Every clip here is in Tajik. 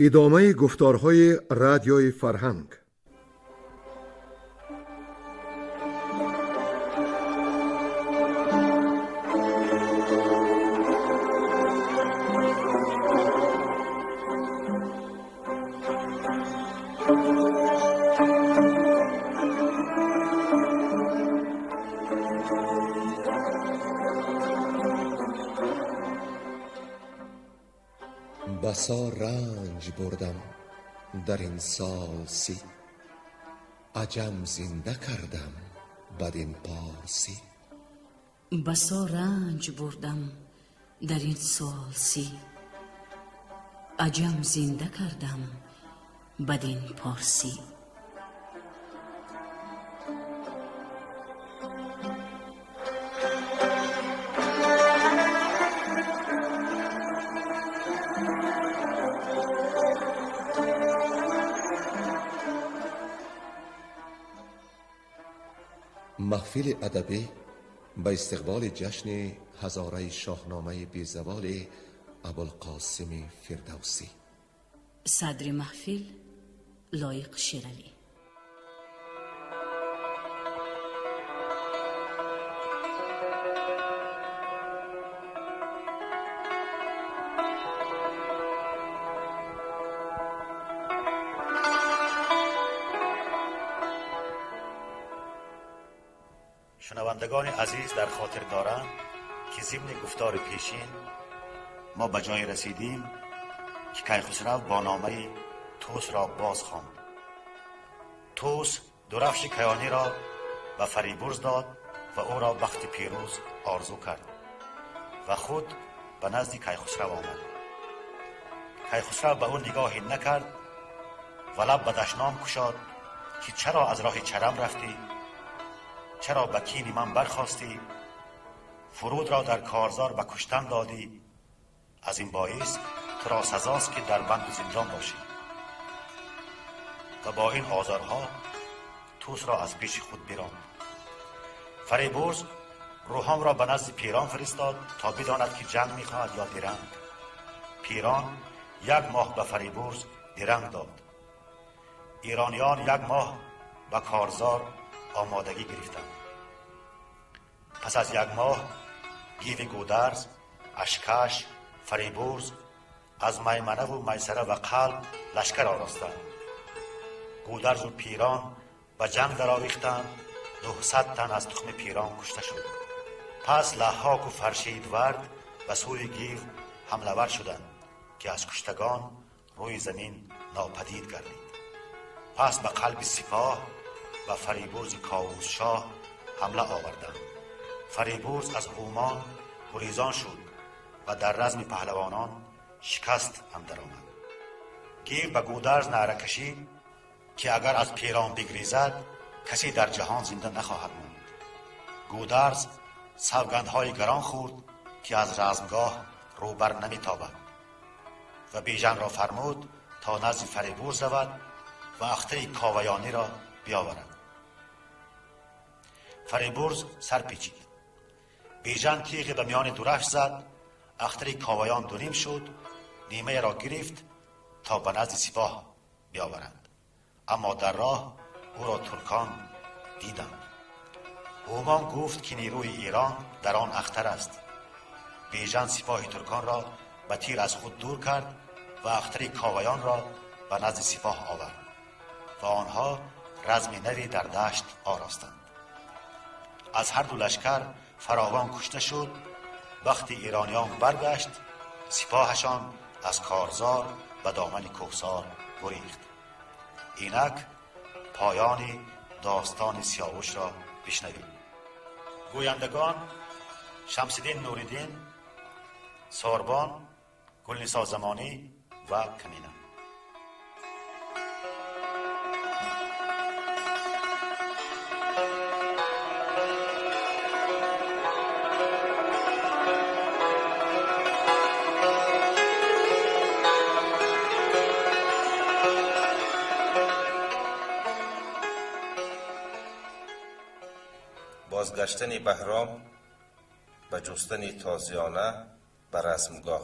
Идомаи гуфторҳои Радиои Фарҳанг. Басо ранҷ бурдам дар ин сол 30, аҷам зинда кардам бадин порсӣ. Басо ранҷ бурдам дар ин сол 30, аҷам зинда кардам бадин порсӣ. Маҳфили адабӣ ба истиқболи ҷашни ҳазораи шоҳномаи безаволи Абулқосими Фирдавсӣ. Садри маҳфил Лоиқ Шералӣ. Шунавандагони азиз дар хотир доранд, ки зимни гуфтори пешин мо ба ҷое расидем, ки Кайхусрав бо номаи Тӯсро боз хонд. Тӯс дурафши каёниро ба Фарибурз дод ва ӯро бахти пирӯз орзу кард ва худ ба назди Кайхусрав омад. Кайхусрав ба ӯ нигоҳе накард ва лаб ба дашном кушод, ки чаро аз роҳи чарам рафтӣ, чаро ба кини ман бархостӣ, фурудро дар корзор ба куштан додӣ, аз ин боис туро сазост, ки дар банду зиндон бошӣ. Ва бо ин озорҳо Тӯсро аз пеши худ биронд. Фарибурз Рӯҳомро ба назди Пирон фиристод, то бидонад, ки ҷанг мехоҳад ё диранг. Пирон як моҳ ба Фарибурз диранг дод. Эрониён як моҳ ба корзор омодагӣ гирифтанд. Пас аз як моҳ Гиви Гударз, Ашкаш, Фарибурз аз Майманаву Майсара ва Қалб лашкар оростанд. Гударзу Пирон ба ҷанг даровихтанд. 900 тан аз тухми Пирон кушта шуд. Пас Лаҳҳоку Фаршидвард ба сӯи Гив ҳамлавар шуданд, ки аз куштагон рӯи замин нопадид гардид. Пас ба қалби сипоҳ ба Фарибурзи Ковусшоҳ ҳамла оварданд. Фарибурз аз ҳумон гурезон шуд ва дар разми паҳлавонон шикаст андар омад. Гив ба Гударз наъра кашид, ки агар аз Пирон бигрезад, касе дар ҷаҳон зинда нахоҳад монд. Гударз савгандҳои гарон хӯрд, ки аз размгоҳ рӯбар наметобад ва Бежанро фармуд, то назди Фарибурз равад ва ахтари коваёниро биёварад. Фарибурз сар печид. Бежан тиғе ба миёни дурафш зад, ахтари коваён дуним шуд, нимаеро гирифт, то ба назди сипоҳ биёварад. Аммо дар роҳ ӯро туркон диданд. Ҳумон гуфт, ки нерӯи Эрон дар он ахтар аст. Бежан сипоҳи турконро ба тир аз худ дур кард ва ахтари коваёнро ба назди сипоҳ овард ва онҳо разми наве дар дашт оростанд. Аз ҳар ду лашкар фаровон кушта шуд. Вақти эрониён баргашт, сипоҳашон аз корзор ба домани кӯҳсор гурехт. Инак поёни достони Сиёвушро бишнавед. Гӯяндагон: Шамсиддин Нуриддин, Сорбон, Гулнисо Замонӣ ва Камина. Бозгаштани Баҳром ба ҷустани тозиёна ба расмгоҳ.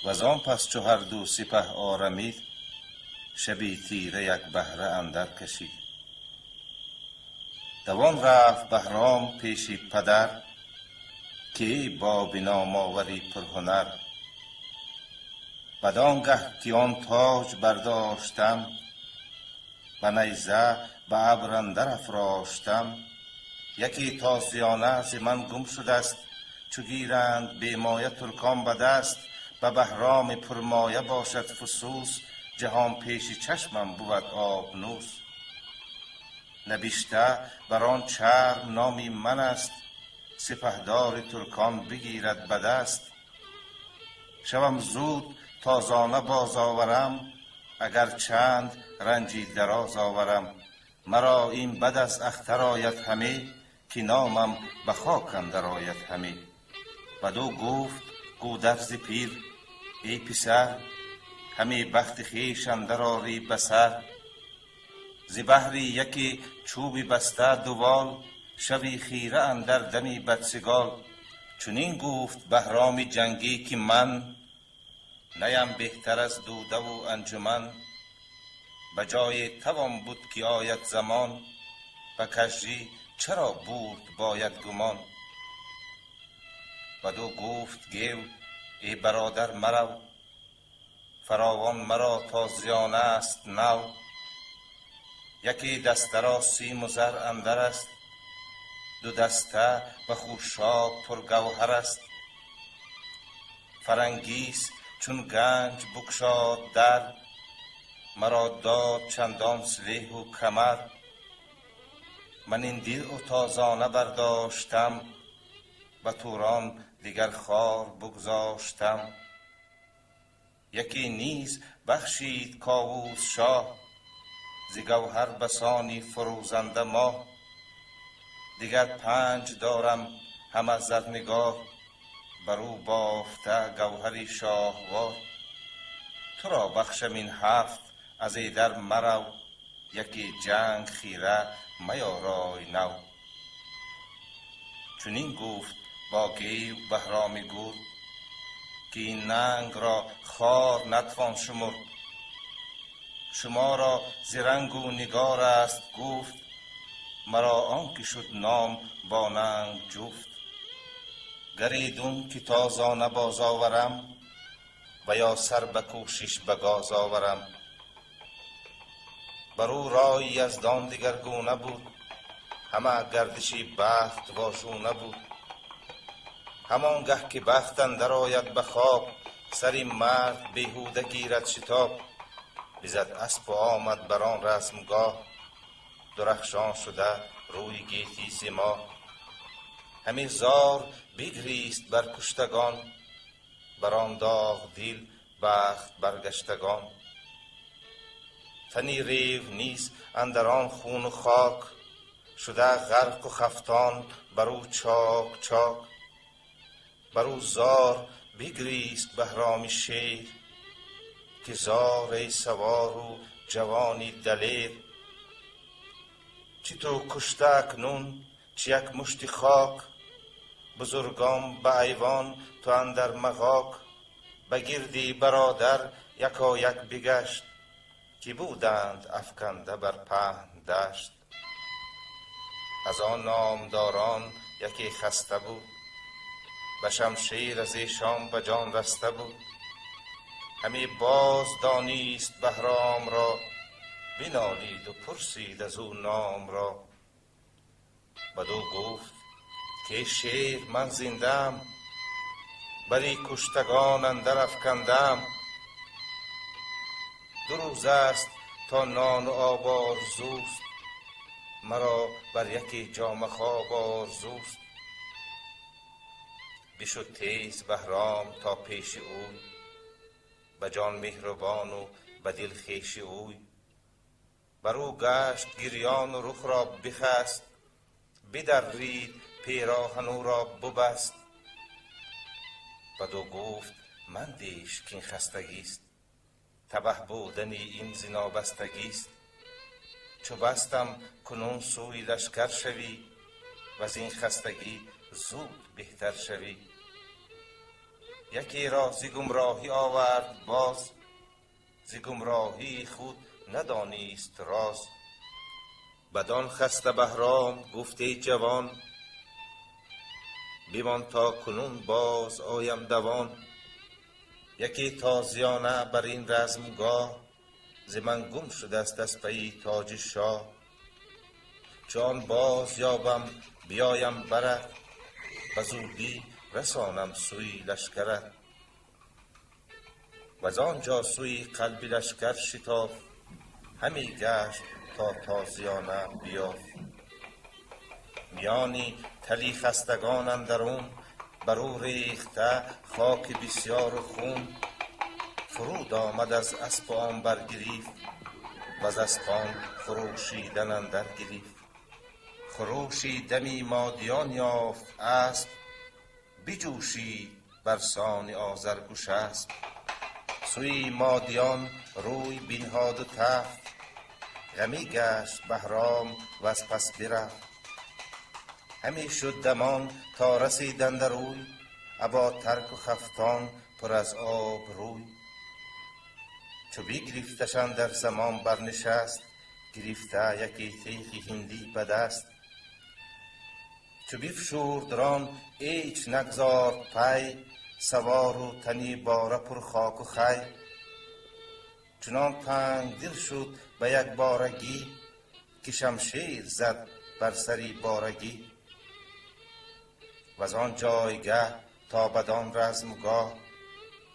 Вазон пас чу ҳар ду сипаҳ орамид, шаби тира як баҳра андар кашид. Давон рафт Баҳром пеши падар, ки эй боби номовари пурҳунар, бадон гаҳ ки он тоҷ бардоштам, ба найза ба абр андар афроштам, яке тозиёна зи ман гум шудаст, чу гиранд бемоя туркон ба даст, ба Баҳроми пурмоя бошад фусус, ҷаҳон пеши чашмам бувад обнӯс. Набишта бар он чарм номи ман аст, сипаҳдори туркон бигирад ба даст. Шавам зуд тозона боз оварам, агар чанд ранҷи дароз оварам. Маро ин бад аз ахтар ояд ҳаме, ки номам ба хок андар ояд ҳаме. Бадӯ гуфт Гӯдарзи пир: эй писар, ҳаме бахти хеш андар орӣ ба сар. Зи баҳри яке чӯби баста дувол, шави хира андар дами бадсигол. Чунин гуфт Баҳроми ҷангӣ, ки ман наям беҳтар аз дудаву анҷуман. Ба ҷое тавон буд, ки ояд замон, ба кажӣ чаро бурд бояд гумон? Бадӯ гуфт Гев: эй бародар, марав, фаровон маро тозиёна аст нав. Яке дастаро симу зар андар аст, ду даста ба хушоб пургавҳар аст. Фарангис чун ганҷ букшод дар, маро дод чандон силеҳу камар. Ман ин дилу тозона бардоштам, ба Турон дигар хор бугзоштам. Яке низ бахшид Ковус шоҳ, зи гавҳар басони фурӯзанда моҳ. Дигар панҷ дорам ҳама зарнигор, бар ӯ бофта гавҳари шоҳвор. Туро бахшам ин ҳафт, аз эдар марав, яке ҷанг хира маёрой нав. Чунин гуфт бо Гев Баҳроми гурд, ки ин нангро хор натвон шумурд. Шуморо зи рангу нигор аст гуфт, маро он ки шуд ном бо нанг ҷуфт. Гаредун ки тозона боз оварам, ва ё сар ба кӯшиш ба гоз оварам. Бар ӯ рои Яздон дигаргуна буд, ҳама гардиши бахт вожуна буд. Ҳамон гаҳ ки бахт андар ояд ба хоб, сари мард беҳуда гирад шитоб. Бизад аспу омад бар он расмгоҳ, дурахшон шуда рӯи гетӣ зи моҳ. Ҳаме зор бигрист бар куштагон, бар он доғ дил бахт баргаштагон. Тани рев низ андар он хуну хок, шуда ғарқу хафтон бар ӯ чок чок. Бар ӯ зор бигрист Баҳроми шер, ки зор эй савору ҷавони далер. Чӣ ту кушта акнун, чӣ як мушти хок, бузургон ба айвон, ту андар мағок. Ба гирди бародар якояк бигашт, ки буданд афканда бар паҳн дашт. Аз он номдорон яке хаста буд, ба шамшер аз эшон ба ҷон раста буд. Ҳаме боз донист Баҳромро, бинолиду пурсид аз ӯ номро. Бадӯ гуфт, ки шер, ман зиндаам, бари куштагон андар афкандаам. 2 рӯз аст то нону об орзуст, маро бар яке ҷома хоб орзуст. Бишуд тез Баҳром то пеши ӯй, ба ҷон меҳрубону ба дил хеши ӯй. Бар ӯ гашт гирёну рухро бихаст, бидаррид пероҳанӯро бубаст. Бадӯ гуфт: мандеш, кин хастагист, табаҳ будани ин зинобастагист. Чу бастам кунун сӯи лашкар шавӣ, ваз ин хастагӣ зуд беҳтар шавӣ. Якеро зи гумроҳӣ овард боз, зи гумроҳии худ надонист роз. Бадон хаста Баҳром гуфт: эй ҷавон, бимон то кунун боз оям давон. Яке тозиёна бар ин размгоҳ, зи ман гум шудаст аз пайи тоҷи шоҳ. Чу он боз ёбам биёям барат, ба зудӣ расонам сӯи лашкарат. Ваз он ҷо сӯи қалби лашкар шитофт, ҳаме гашт то тозиёна биёфт. Миёни тали хастагон андарун, бар ӯ рехта хоки бисёру хун. Фуруд омад аз асп он баргирифт, ваз аспон хурӯшидан андар гирифт. Хурӯши дами модиён ёфт асп, биҷӯшид бар сони Озаргушасп. Сӯи модиён рӯй бинҳоду тафт, ғамӣ гашт Баҳром ваз пас бирафт. Ҳаме шуд дамон то расид андар ӯй, або тарку хафтон пур аз об рӯй. Чу бигирифташ андар замон барнишаст, гирифта яке теғи ҳиндӣ ба даст. Чу бифшурд рон ҳеч нагзорд пай, савору тани бора пур хоку хай. Чунон тангдил шуд ба якборагӣ, ки шамшер зад бар сари борагӣ. Ваз он ҷойгаҳ то бадон размгоҳ,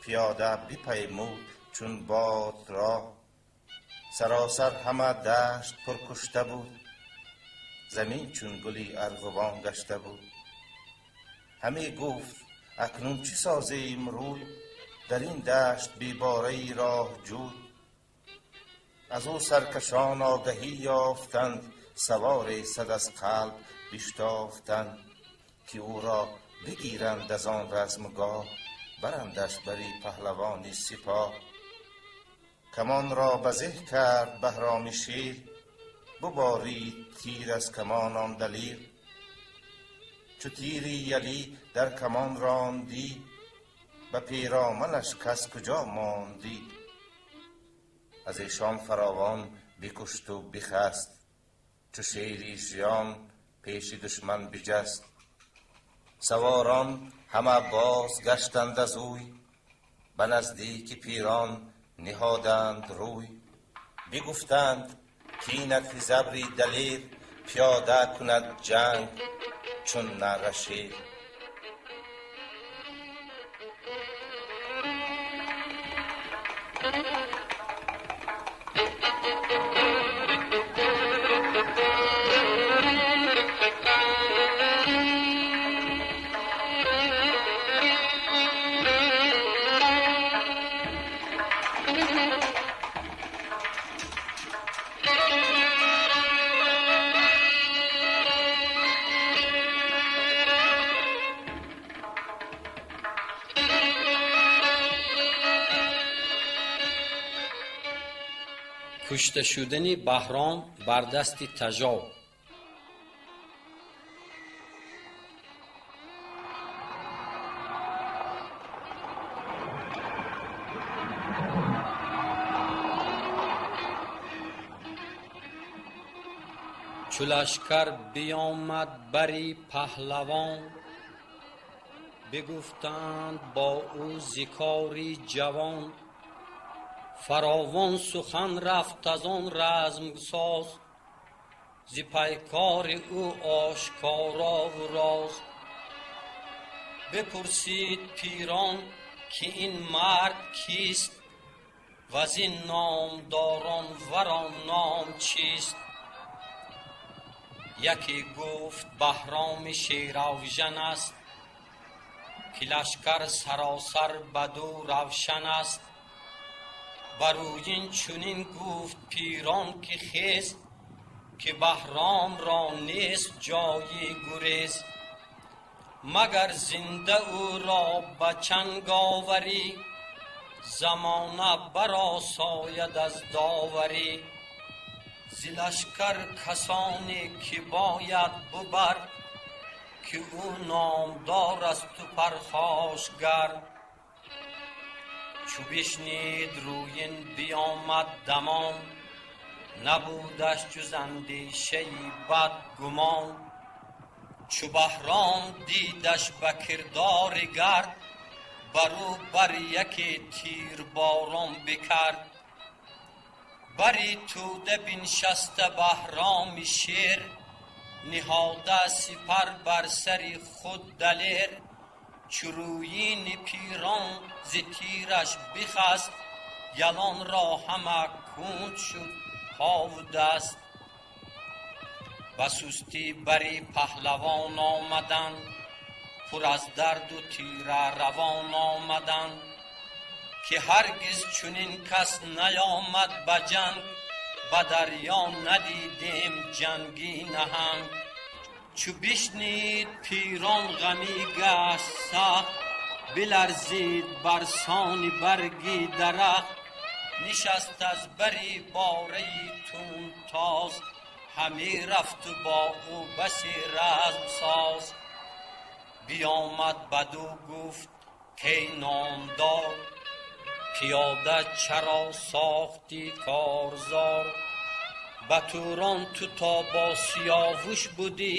пиёда бипаймуд чун бод роҳ. Саросар ҳама дашт пуркушта буд, замин чун гули арғувон гашта буд. Ҳаме гуфт: акнун чӣ созем рӯй, дар ин дашт бебораи роҳҷӯй? Аз ӯ саркашон огаҳӣ ёфтанд, саворе сад аз қалб биштофтанд, ки ӯро бигиранд аз он размгоҳ, барандаш бари паҳлавони сипоҳ. Камонро ба зеҳ кард Баҳроми шер, буборид тир аз камон он далер. Чу тири ялӣ дар камон рондӣ, ба пироманаш кас куҷо мондӣ? Аз эшон фаровон бикушту бихаст, чу шери жиён пеши душман биҷаст. Саворон ҳама боз гаштанд аз ӯй, ба наздики пирон ниҳоданд рӯй. Бигуфтанд: кинак забри далер, пиёда кунад ҷанг чун нарра шер. Кушта шудани Баҳром бар дасти Тажов. Чу лашкар биёмад бари паҳлавон, бигуфтанд бо ӯ зи кори ҷавон. Фаровон сухан рафт аз он размсоз, зи пайкори ӯ ошкорову роз. Бипурсид пирон, ки ин мард кист, ваз ин номдорон варо ном чист? Яке гуфт: Баҳроми шеравжан аст, ки лашкар саросар баду равшан аст. Бар ӯ ин чунин гуфт пирон, ки хез, ки Баҳромро нест ҷои гурез. Магар зинда ӯро ба чанг оварӣ, замона баросояд аз доварӣ. Зи лашкар касоне ки бояд бубар, ки ӯ номдор асту пархошгар. Чу бишнид рӯин биёмад дамон, набудаш ҷуз андешаи бад гумон. Чу Баҳром дидаш ба кирдори гард, барӯ бар яке тирборон бикард. Бари тӯда биншаста Баҳроми шер, ниҳода сипар бар сари худ далер. Чу рӯини пирон зи тираш бихаст, ялон ро ҳама кунд шуд пову даст. Ба сустӣ бари паҳлавон омаданд, пур аз дарду тира равон омаданд, ки ҳаргиз чунин кас наёмад ба ҷанг, ба дарё надидем ҷангӣ наҳанг. Чу бишнид пирон ғамӣ гашт сахт, биларзид бар сони барги дарахт. Нишаст аз бари бораи тундтоз, ҳаме рафту бо ӯ басе размсоз. Биёмад бадӯ гуфт кай номдор, пиёда чаро сохтӣ корзор? Ба Турон ту то бо Сиёвуш будӣ,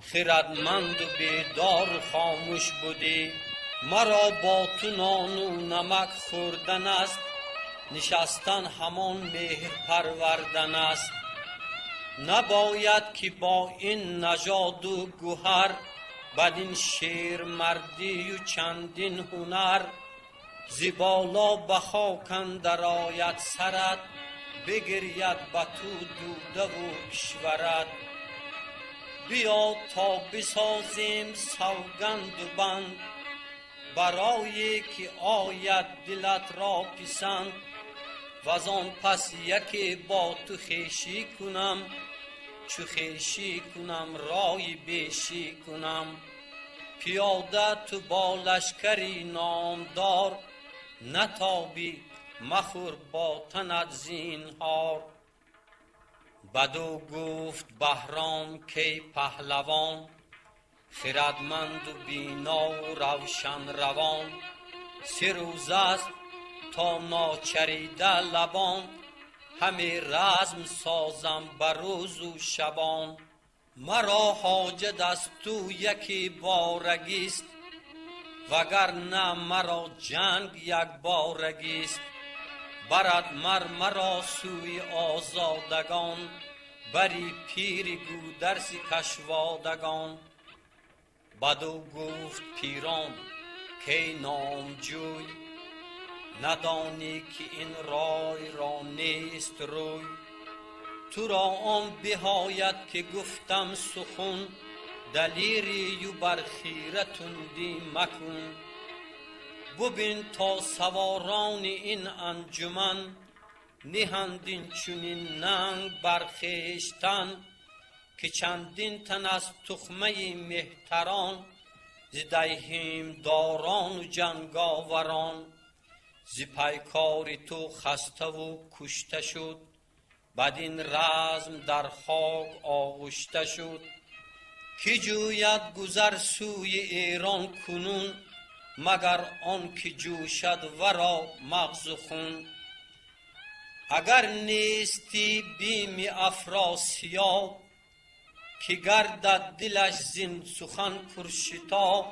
хирадманду бедору хомӯш будӣ. Маро бо ту нону намак хӯрдан аст, нишастан ҳамон меҳр парвардан аст. Набояд ки бо ин нажоду гуҳар, бадин шермардию чандин ҳунар, зи боло ба хок андар ояд сарат, бигиряд ба ту дудаву кишварат. Биё то бисозем савганду банд, барое ки ояд дилат ро писанд. Ваз он пас яке бо ту хешӣ кунам, чу хешӣ кунам рои бешӣ кунам. Пиёда ту бо лашкари номдор, натобӣ махӯр бо танат зинҳор. Бадӯ гуфт Баҳром кай паҳлавон, хирадманду бинову равшанравон. Се рӯз аст то ночарида лабон, ҳаме разм созам ба рӯзу шабон. Маро ҳоҷат аз ту яке борагист, вагарна маро ҷанг якборагист. Барад мар маро сӯи озодагон, бари пири гӯдарзи кашводагон. Бадӯ гуфт пирон кай номҷӯй, надонӣ ки ин рой ро нест рӯй. Туро он биҳояд ки гуфтам сухун, далерию бар хира тундӣ макун. Бубин то саворони ин анҷуман, ниҳанд ин чунин нанг бар хештан, ки чандин тан аз тухмаи меҳтарон, зи диҳимдорону ҷанговарон. Зи пайкори ту хаставу кушта шуд, бадин разм дар хок оғушта шуд. Ки ҷӯяд гузар сӯи Эрон кунун, магар он ки ҷӯшад варо мағзу хун. Агар нестӣ бими Афросиёб, ки гардад дилаш зин сухан пуршитоб.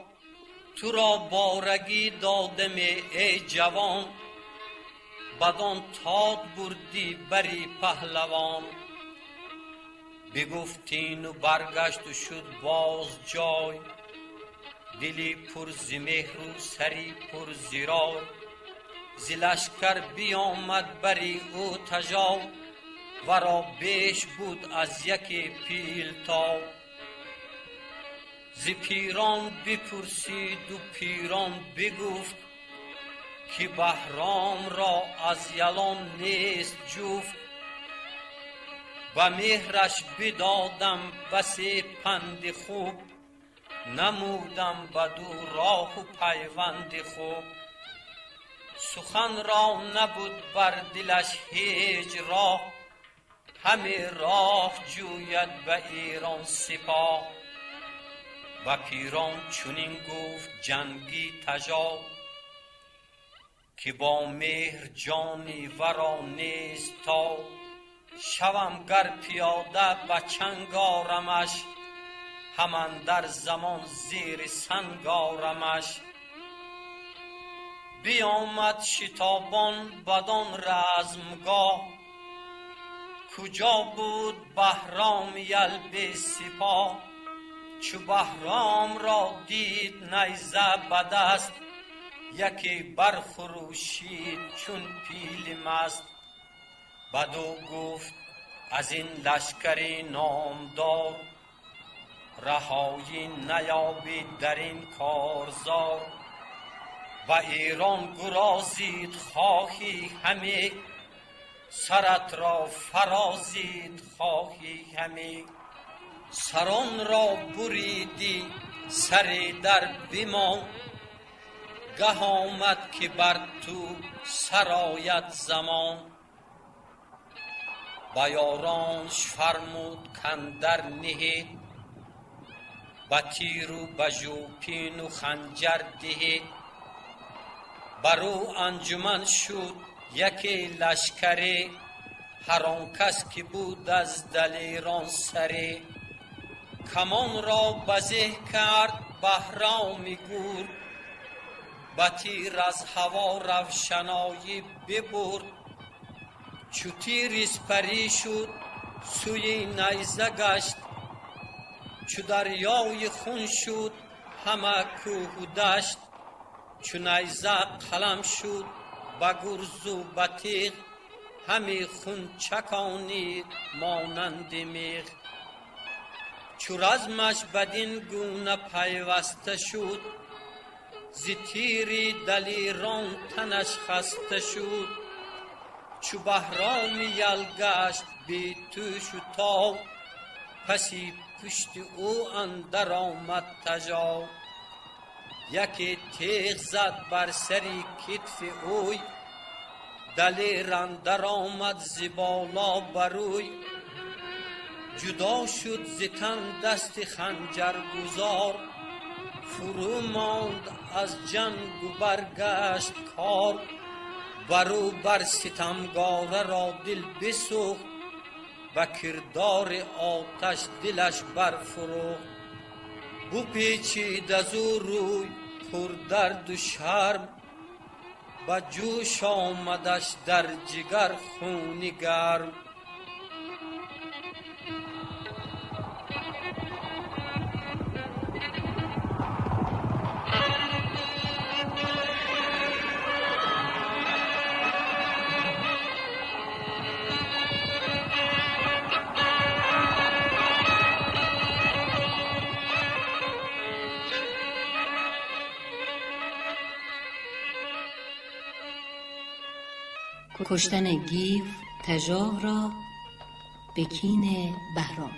Туро борагӣ додаме эй ҷавон, бадон тод бурдӣ бари паҳлавон. Бигуфтину баргашту шуд боз ҷой, дили пур зи меҳру сари пур зи рой. Зи лашкар биёмад бари ӯ тажов, варо беш буд аз яке пилтов. Зи пирон бипурсиду пирон бигуфт, ки Баҳромро аз ялон нест ҷуфт. Ба меҳраш бидодам басе панди хуб, намудам баду роҳу пайванди хуб. Сухан ро набуд бар дилаш ҳеҷ роҳ, ҳаме роҳ ҷӯяд ба Эрон сипоҳ. Ба пирон чунин гуфт ҷангӣ тажов: Ки бо меҳр ҷони варо нест то шавам гар пиёда ба чанг орамаш, ҳам андар замон зери санг орамаш. Биёмад шитобон бадон размгоҳ, куҷо буд Баҳром ял бесипоҳ. Чу Баҳром ро дид найза ба даст, яке бархурӯшид чун пили маст. Бадӯ гуфт аз ин лашкари номдор, раҳоӣ наёбӣ дар ин корзор. Ба Эрон гурозид хоҳӣ ҳаме, сарат ро фарозид хоҳӣ ҳаме. Сарон ро буридӣ саре дар бимон, гаҳ омад ки бар ту сарояд замон. Ба ёронаш фармуд кандар ниҳед, ба тиру ба жӯпину ханҷар диҳед. Бар ӯ анҷуман шуд яке лашкаре, ҳар он кас ки буд аз далерон саре. Камон ро ба зеҳ кард Баҳроми гур, ба тир аз ҳаво равшаноӣ бибурд. Чу тир испарӣ шуд сӯи найза гашт, чу дарёи хун шуд ҳама кӯҳу дашт. Чу найза қалам шуд ба гурзу ба теғ, ҳами хун чаконид монанди меғ. Чу размаш бадин гуна пайваста шуд, зи тири далерон танаш хаста шуд. Чу Баҳроми ял гашт бетӯшу тов, паси пушти ӯ андар омад тажов. Яке теғ зад бар сари китфи ӯй, далер андар омад зи боло барӯй. Ҷудо шуд зи тан дасти ханҷаргузор, фурӯ монд аз ҷангу баргашт кор. Барӯ бар ситамгора ро дил бисӯхт, ба кирдори оташ дилаш барфурӯхт. Бупечид аз ӯ рӯй пурдарду шарм, ба ҷӯш омадаш дар ҷигар хуни гарм. کشتن گیو تژاو را به کین بهرام.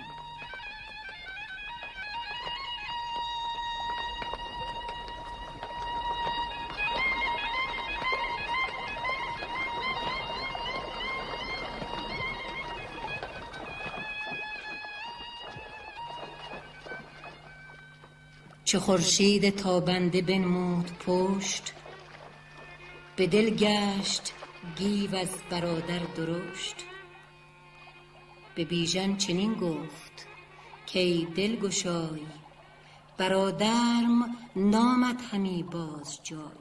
چه خورشید تابنده بنمود پشت، به دل گشت گیو از برادر درشت. به بیژن چنین گفت کای دلگشای، برادرم نامد همی باز جای.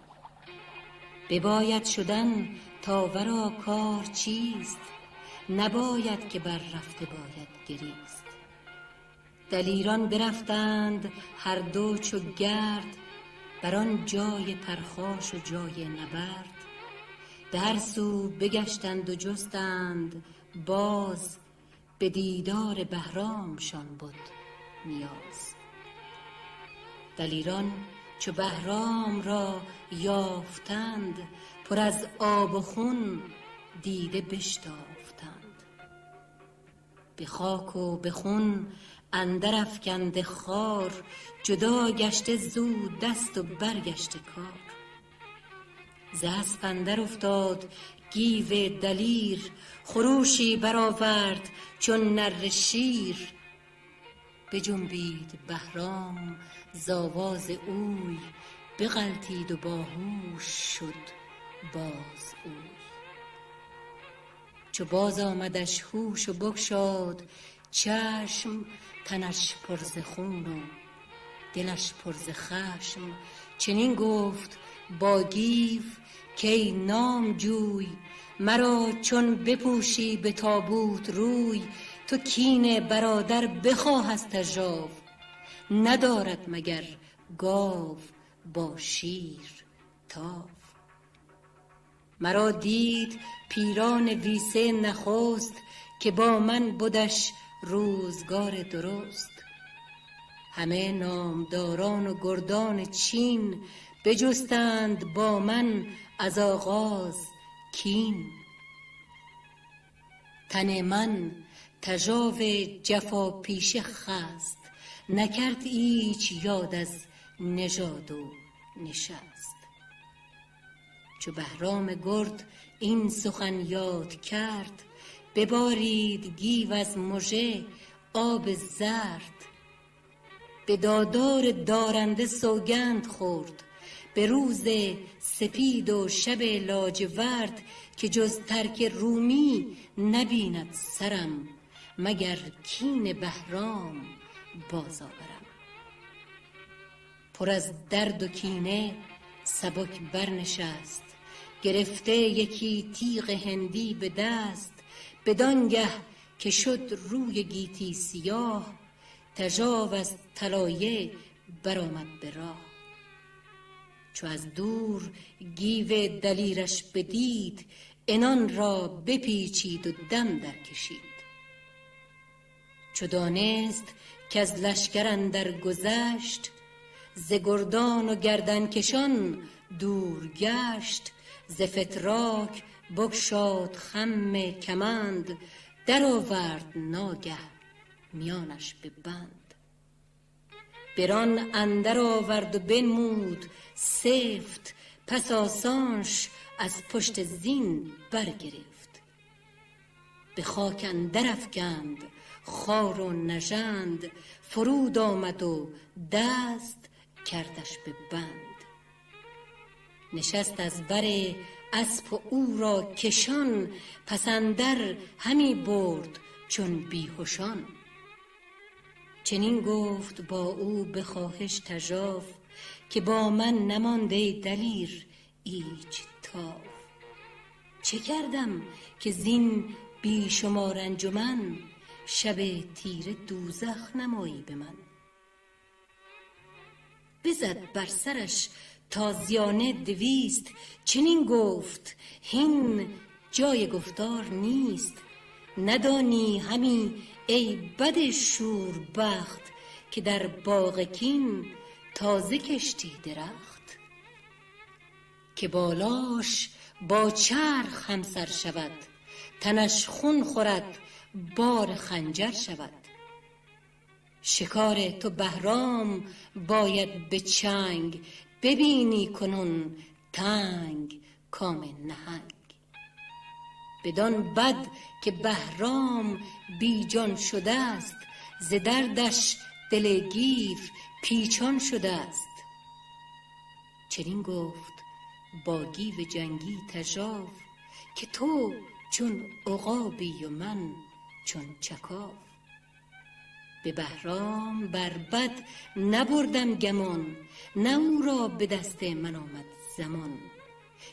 بباید شدن تا ورا کار چیست، نباید که بر رفته باید گریست. دلیران برفتند هر دو چو گرد، بر آن جای پرخاش و جای نبرد. به هر سو بگشتند و جستند باز، به دیدار بهرامشان بد نیاز. دلیران چو بهرام را یافتند، پر از آب و خون دیده بشتافتند. به خاک و به خون اندر افکنده خار، جدا گشته زو دست و برگشته کار. ز اسپ اندر افتاد گیو دلیر، خروشی برآورد چون نره شیر. بجنبید بهرام ز آواز اوی، بغلتید و باهوش شد باز اوی. چو باز آمدش هوش و بگشاد چشم، تنش پر ز خون و دلش پر ز خشم. چنین گفت با گیو کای نامجوی، مرا چون بپوشی به تابوت روی، تو کین برادر بخواه از تژاو، ندارد مگر گاو با شیر تاو. مرا دید پیران ویسه نخست، که با من بدش روزگار درست. همه نامداران و گردان چین، بجستند با من از آغاز کین. تن من تژاو جفا پیشه خست، نکرد ایچ یاد از نژاد و نشست. چو بهرام گرد این سخن یاد کرد، ببارید گیو از مژه آب زرد. به دادار دارنده سوگند خورد، به روز سپید و شب لاجورد. که جز ترک رومی نبیند سرم، مگر کین بهرام باز آورم. پر از درد و کینه سبک برنشست، گرفته یکی تیغ هندی به دست. بدانگه که شد روی گیتی سیاه، تژاو از طلایه برآمد به راه. چو از دور گیو دلیرش بدید، عنان را بپیچید و دم درکشید. چو دانست کز لشکر اندر گذشت، ز گردان و گردنکشان دور گشت. ز فتراک بگشاد خم کمند، درآورد ناگه میانش به بند. بران اندر آورد و بنمود سفت، پس آسانش از پشت زین برگرفت. به خاک اندر افکند خار و نژند، فرود آمد و دست کردش به بند. نشست از بر اسپ و او را کشان، پس اندر همی برد چون بیهشان. چنین گفت با او به خواهش تژاو، که با من نماند ای دلیر ایچ تاو. چه کردم که زین بی شمار انجمن، شب تیره دوزخ نمایی به من. بزد بر سرش تازیانه 200، چنین گفت هین جای گفتار نیست. ندانی همی ای بد شوربخت، که در باغ کین تازه کشتی درخت. که بالاش با چرخ همسر شود، تنش خون خورد بار خنجر شود. شکار تو بهرام باید به چنگ، ببینی کنون تنگ کام نهنگ. بدان بد که بهرام بی جان شده است، ز دردش دل گیو پیچان شده است. چنین گفت با گیو جنگی تژاو، که تو چون عقابی و من چون چکاو. به بهرام بر بد نبردم گمان، نه او را به دست من آمد زمان.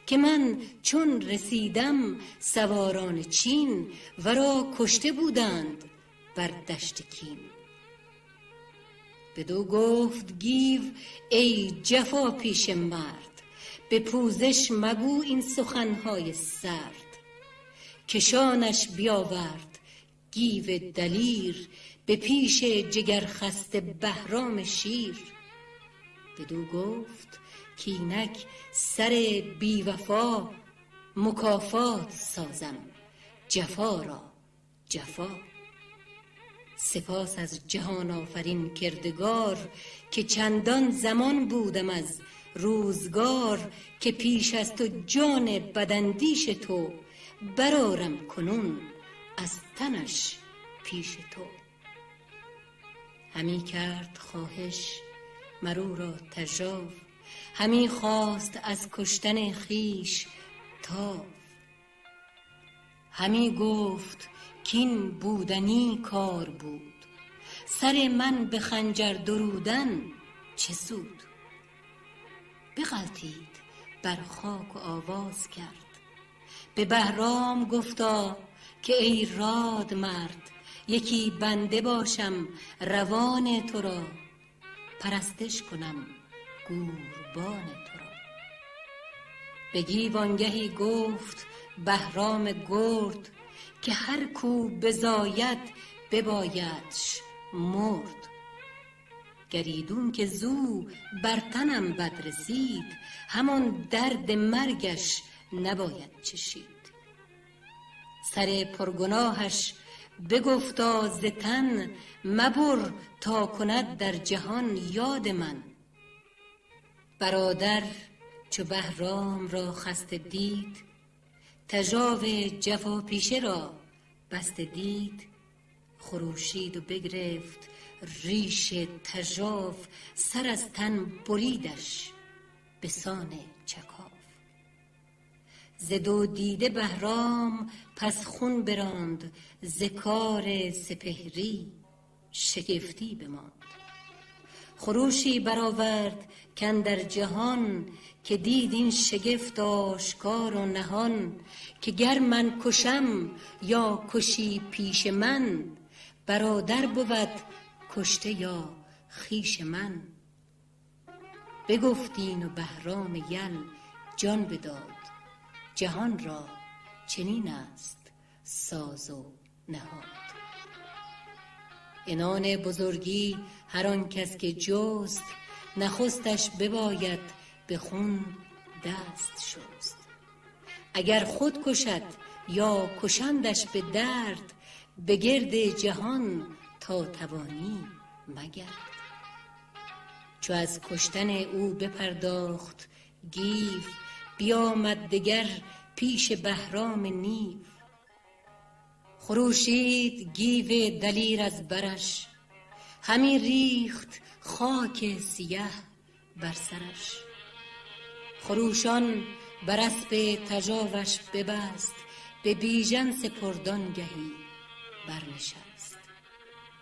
که من چون رسیدم سواران چین، ورا کشته بودند بر دشت کین. بدو گفت گیو ای جفا پیش مرد، به پوزش مگو این سخنهای سرد. کشانش بیاورد گیو دلیر، به پیش جگر خسته بهرام شیر. بدو گفت کاینک سر بی وفا، مکافات سازم جفا را جفا. سپاس از جهان آفرین کردگار، که چندان زمان بودم از روزگار. که پیش از تو جان بداندیش تو، برآرم کنون از تنش پیش تو. همی کرد خواهش مر او را تژاو، همی خواست از کشتن خویش تاو. همی گفت کاین بودنی کار بود، سر من به خنجر درودن چه سود. بغلتید بر خاک و آواز کرد، به بهرام گفتا که ای راد مرد، یکی بنده باشم روان تو را، پرستش کنم گوربان تو را. به گیو آنگهی گفت بهرام گرد، که هر کو بزاید ببایدش مرد. گر ایدون که زو بر تنم بد رسید، همان درد مرگش نباید چشید. سر پرگناهش بگفتا ز تن، مبر تا کند در جهان یاد من. برادر چو بهرام را خسته دید، تژاو جفاپیشه را بسته دید، خروشید و بگرفت ریش تژاو، سر از تن بریدش به سان چکاو. ز دو دیده بهرام پس خون براند، ز کار سپهری شگفتی بماند. خروشی برآورد کاندر جهان، که دید این شگفت آشکار و نهان. که گر من کشم یا کشی پیش من، برادر بود کشته یا خویش من. بگفت این و بهرام یل جان بداد، جهان را چنین است ساز و نهاد. عنان بزرگی هر آن کس که جست، نخستش بباید به خون دست شست. اگر خود کشد یا کشندش به درد، به گرد جهان تا توانی مگرد. چو از کشتن او بپرداخت گیو، بیامد دگر پیش بهرام نیو. خروشید گیو دلیر از برش، همی ریخت خاک سیه بر سرش. خروشان بر اسپ تژاوش ببست، به بیژن سپرد آنگهی برنشست.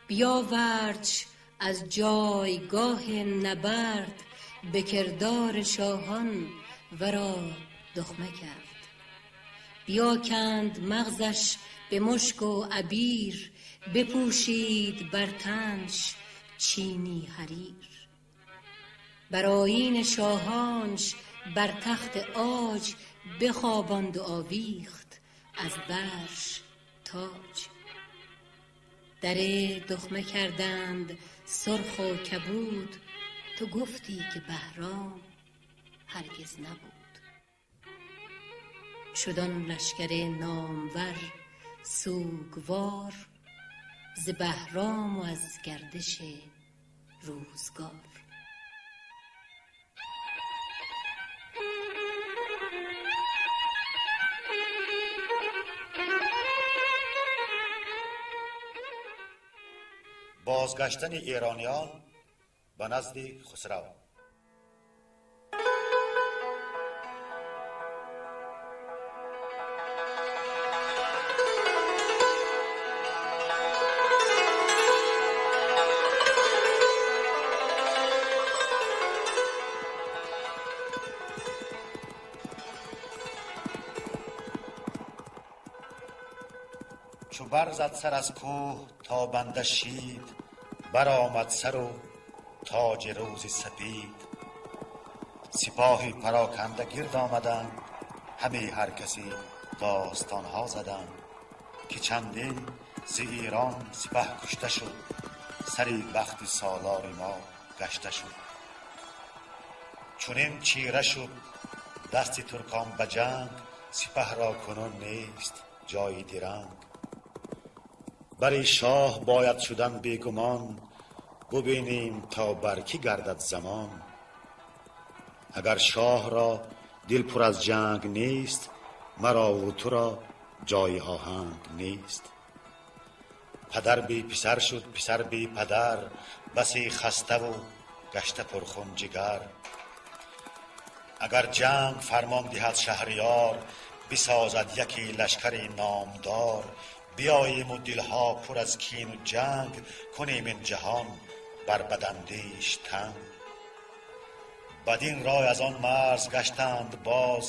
بیاوردش از جایگاه نبرد، به کردار شاهان ورا دخمه کرد. بیاکند مغزش به مشک و عبیر، بپوشید بر تنش چینی حریر. بر آیین شاهانش بر تخت عاج، بخواباند و آویخت از برش تاج. در دخمه کردند سرخ و کبود، تو گفتی که بهرام هرگز نبود. شد آن لشکر نامور سوگوار، ز بهرام و از گردش روزگار. بازگشتن ایرانیان به نزد خسرو. چو برزد سر از کوه تا بنده شید، برآمد سر و تاج روز سپید. سپاهی پراکنده گرد آمدند، همی هر کسی داستان ها زدند. که چندین ز ایران سپه کشته شد، سری بخت سالار ما گشته شد. چنین چیره شد دست ترکان به جنگ، سپه را کنون نیست جای درنگ. بری شاه باید شدن بیگمان، ببینیم تا بر کی گردد زمان. اگر شاه را دل پر از جنگ نیست، مرا و تو را جای آهنگ نیست. پدر بی پسر شد پسر بی پدر، بسی خسته و گشته پرخون جگر. اگر جنگ فرمان دهد شهریار، Бисозад яке лашкари номдор. Биёем ва дилҳо пур аз кину ҷанг, кунем ин ҷаҳон бар бадандеш танг. Бадин рой аз он марз гаштанд боз,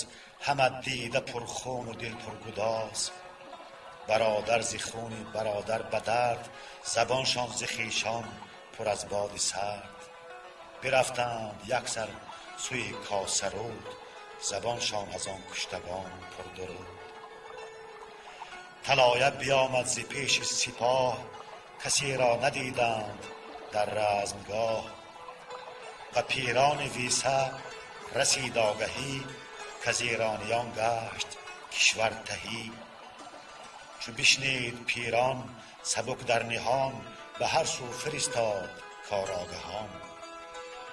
ҳама дида пурхун ва дил пургудоз. Бародар зи хуни бародар ба дард, забоншон зи хешон пур аз боди сард. Бирафтанд яксар сӯи Косаруд, забоншон аз он куштагон пурдуруд. Талоя биёмад зи пеши сипоҳ, касеро надиданд дар размгоҳ. Ба пирони Виса расид огаҳӣ, к аз эрониён гашт кишвар таҳӣ. Чу бишнид пирон сабук дар ниҳон, ба ҳар сӯ фиристод корогоҳон.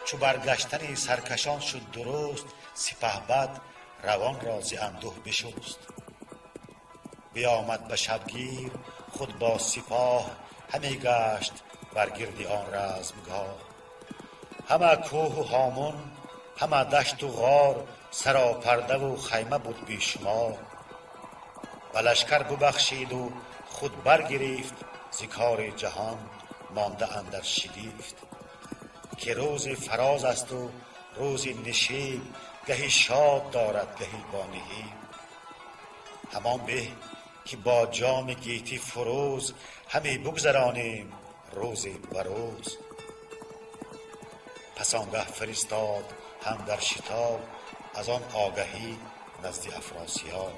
Чу баргаштани саркашон шуд дуруст, сипаҳбад равонро зи андӯҳ бишуст. Биёмад ба шабгир худ бо сипоҳ, ҳаме гашт бар гирди он размгоҳ. Ҳама кӯҳу ҳомун, ҳама дашту ғор, саропардаву хайма буд бешумор. Ба лашкар бубахшиду худ баргирифт, зи кори ҷаҳон монда андар шигифт. Ки рӯзи фароз асту рӯзи нишеб, гаҳи шод дорад гаҳи бо наҳиб. Ҳамон беҳ ки бо ҷоми гетӣ фурӯз, ҳаме бугзаронем рӯзе ба рӯз. Пас он гаҳ фиристод ҳам дар шитоб, аз он огаҳӣ назди Афросиёб.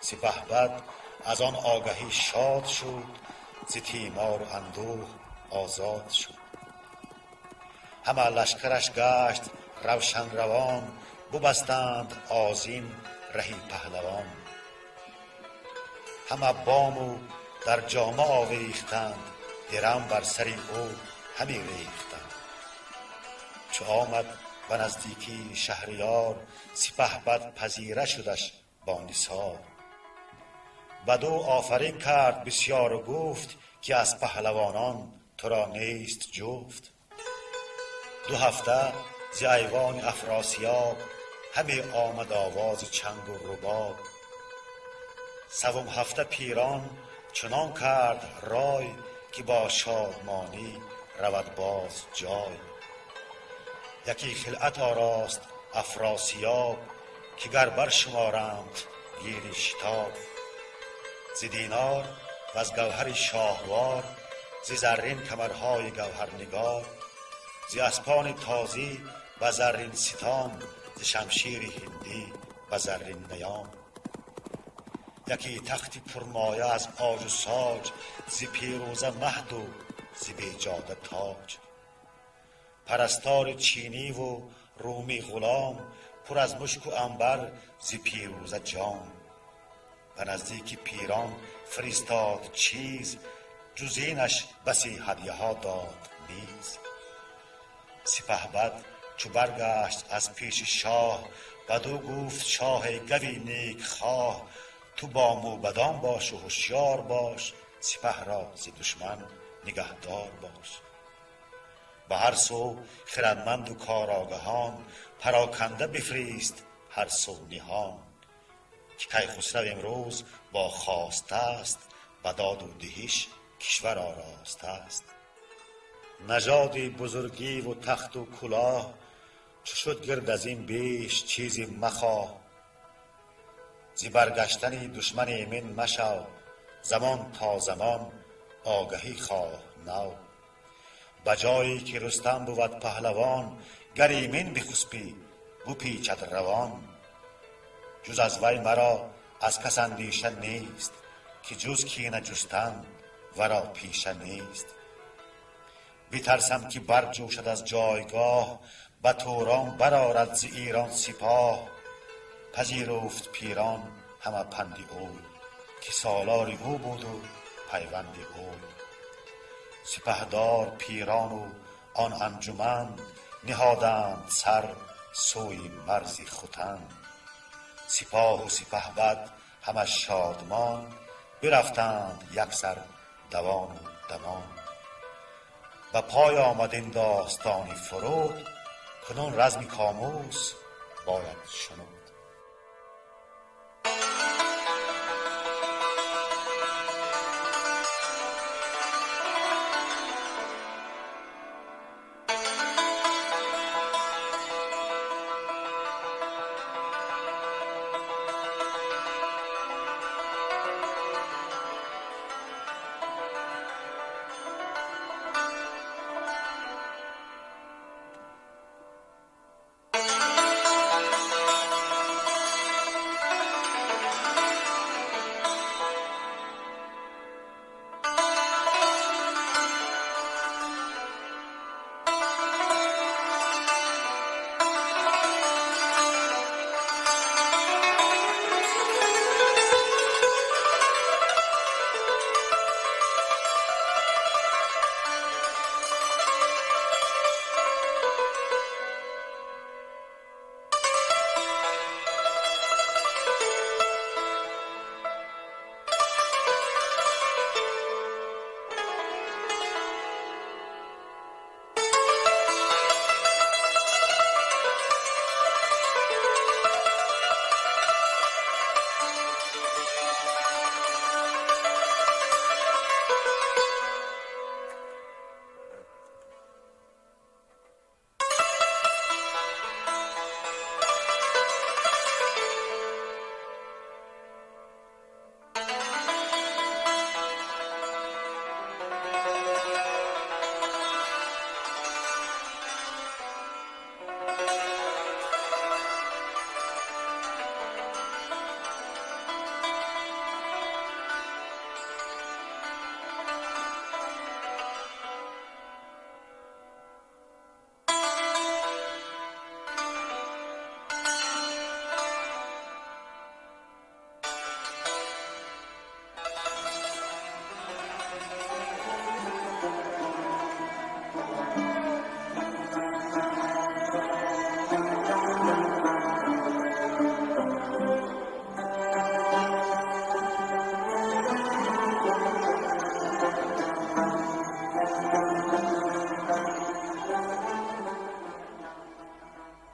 Сипаҳбад аз он огаҳӣ шод шуд, зи тимору андӯҳ озод шуд. Ҳама лашкараш гашт равшан равон, бубастанд озин раҳи паҳлавон. Ҳама бому дар ҷома овехтанд, дирам бар сари ӯ ҳаме рехтанд. Чу омад ба наздикии Шаҳриёр, сипаҳбад пазира шудаш бо нисор. Бадӯ офарин кард бисёру гуфт, ки аз паҳлавонон туро нест ҷуфт. Ду ҳафта зи айвони Афросиёб, ҳаме омад овози чангу рубоб. Савум ҳафта пирон чунон кард рой, ки бо шодмонӣ равад боз ҷой. Яке хилъат орост Афросиёб, ки гар баршуморанд гири шитоб. Зи динор в аз гавҳари шоҳвор, зи заррин камарҳои гавҳарнигор, зи аспони тозӣ ба заррин ситом, зи шамшири ҳиндӣ ба заррин ниём. Яке тахти пурмоя аз оҷу соҷ, зи пирӯза маҳду зи беҷода тоҷ. Парастори чиниву румӣ ғулом, пур аз мушку анбар зи пирӯза ҷом. Ба наздики пирон фиристод чиз, ҷуз инаш басе ҳадяҳо дод низ. Сипаҳбад чу баргашт аз пеши шоҳ, бадӯ гуфт шоҳи гави некхоҳ: ту бо мӯбадон бош у ҳушёр бош, сипаҳ ро зи душман нигаҳдор бош. Ба ҳар сӯ хирадманду корогоҳон пароканда бифирист ҳар сӯ ниҳон. Ки Кайхусрав имрӯз бо хостааст, ба доду диҳиш кишвар оростааст. Нажоди бузургиву тахту кулоҳ, чу шуд гирд аз ин беш чизе махоҳ. Зи баргаштани душман эмин машав, замон то замон огаҳӣ хоҳ нав. Ба ҷое ки Рустам бувад паҳлавон, гар эмин бихуспӣ, бупечад равон. Ҷуз аз вай маро аз кас андеша нест, ки ҷуз кина ҷустан варо пеша нест. Битарсам ки барҷӯшад аз ҷойгоҳ, ба Турон барорад зи Эрон сипоҳ. Пазируфт пирон ҳама панди ӯ, ки солори ӯ буду пайванди ӯ. Сипаҳдор пирону он анҷуман ниҳоданд сар сӯи марзи Хутан. Сипоҳу сипаҳбад ҳама шодмон бирафтанд яксар давону дамон. Ба пой омад ин достони фуруд, кунун разми Комус бояд шунуд.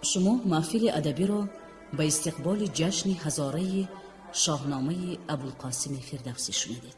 Шумо маҳфили адабиро ба истиқболи ҷашни ҳазораи Шоҳномаи Абулқосими Фирдавсӣ шунидед.